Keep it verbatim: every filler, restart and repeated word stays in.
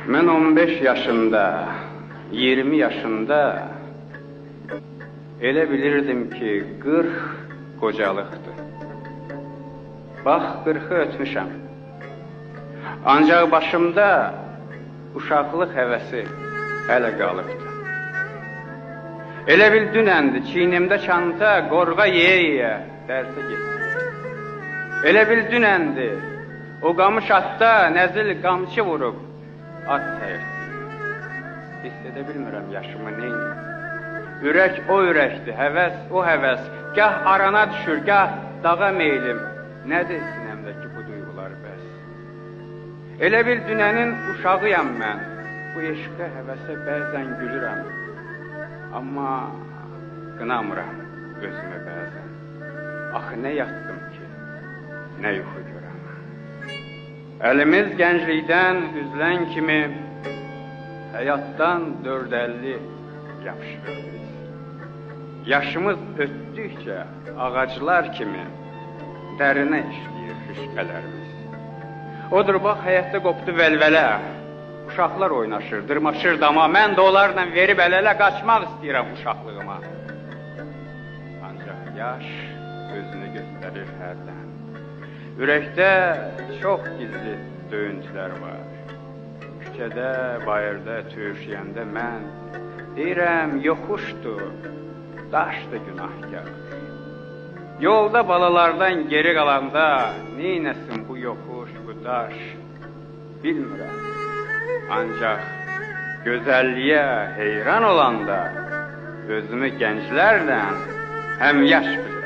من اون بئش یاشیندا، اییرمی یاشیندا ائله بیلیردیم کی، قیرخ قوجالیقدیر. باخ، قیرخی اؤتموشم. آنجاق باشیمدا اوشاقلیق هوسی هله قالیبدی. ائله بیل دونندی، چیینیمده چانتا، قورغا یئیه-یئیه درسه گئتدیم. ائله بیل دونندی، او قامیش آتدا نازیک قامچی ووروب آت ساییردیم. حیس ائده بیلمیرم یاشیمی نئینیم. اورک او اورکدیر، هوس او هوس. گاه آرانا دوشور، گاه داغا مئیلیم. نه‌دیر سینه‌مده‌کی بو دویغولار بس؟ ائله بیل دوننین اوشاغییام من. بو عشقه، هوسه بعضا گولورم. آمما قینامیرام اؤزومو بعضا. آخی نه یاتدیم کی، نه یوخو گؤرم. الیمیز گنجلیکدن اوزولن کیمی حیاتدان دؤرد اللی یاپیشیریق بیز. یاشیمیز اؤتدوکجه آغاجلار کیمی درینه ایشله‌ییر خیشقه‌لریمیز. اودور باخ، حیطده قوپدو ولوله. اوشاقلار اویناشیر، دیرماشیر داما. من ده اونلارلا وئریب ال‌اله قاچماق ایسته‌ییرم اوشاقلیغیما. آنجاق یاش اؤزونو گؤستریر هردن. اورکده چوخ گیزلی دؤیونتولر وار. کوچه‌ده، باییردا تؤوشویه‌نده من دئییرم، یوخوشدور، داشدیر گوناهکار. یولدا بالالاردان گئری قالاندا نئینه‌سین بو یوخوش، بو داش، بیلمیرم. آنجاق گؤزللییه حیران اولاندا اؤزومو گنجلرله هم‌یاش بیلیرم.